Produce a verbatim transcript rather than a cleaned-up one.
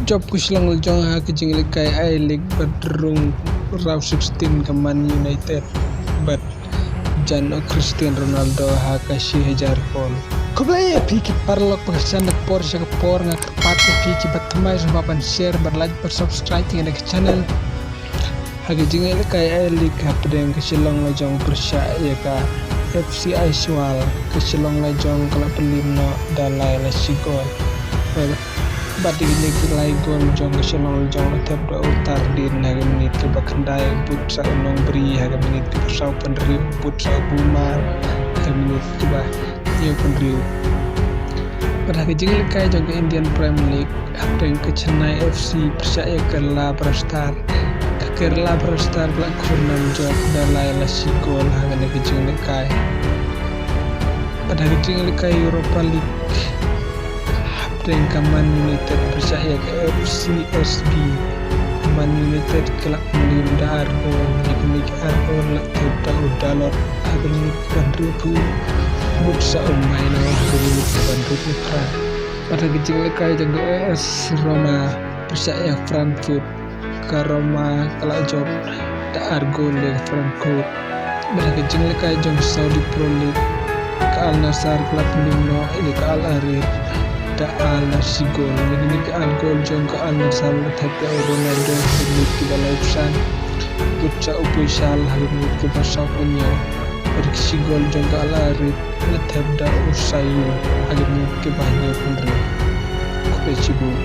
Jop ka shlong la jong ha ka jinglehkai A-League bad rung round sixteen ka Man United bad jan u Cristiano Ronaldo ha ka shi hajar goal. Khublei ïa phi ki paralok, ba ka shan da ka por sha ka por nga kyrpad ïa phi ki ba thymmai sngewbha ban share, ban like, ban subscribe ïa kane ka channel. Ha ka jinglehkai A-League hapdeng ka shlong la jong pyrshah ïa ka F C Aizawl, ka shlong la jong ka la pynliem noh da lai la shi goal. Bad ïa kine ki lai goal jong ka shlong la jong la thep da u Tardin ha ka minit kaba khyndai, bud sa u Nongbri ha ka minit kaba sawphew hynriew, bud sa u Bumar ha ka minit kaba hynñiewphew hynriew. Bad ha ka jinglehkai jong ka Indian Premier League, hapdeng ka Chennai F C pyrshah ïa ka Kerala Black Star, ka Kerala Black Star ka la khur nam jop da lai la shi goal ha kane ka jinglehkai. Bad ha ka jinglehkai Europa League, hapdeng ka Man United pyrshah ïa ka F C S B, Man United ka la pynliem da ar goal, ïa kine ki ar goal la thep da u Dalot ha ka minit kaba hynriewphew, bud sa u Mainoo ha ka minit kaba hynriewphew phra. Bad ha ka jinglehkai jong ka A S Roma pyrshah ïa Frankfurt, ka Roma ka la jop da ar goal ïa ka Frankfurt. Bad ha ka jinglehkai jong Saudi Pro League, ka Al Nassr ka la pynliem noh ïa ka Al Ahly da ar la shi goal. Ïa kine ki ar goal jong ka Al Nassr la thep da u Ronaldo ha ka minit kaba laiphew san, bud sa u Faisal ha ka minit kaba sawphew hynñiew. Bad ki shi goal jong ka Al Ahly la thep da u Saïd ha ka minit kaba hynñiewphew hynriew. Khublei shibun.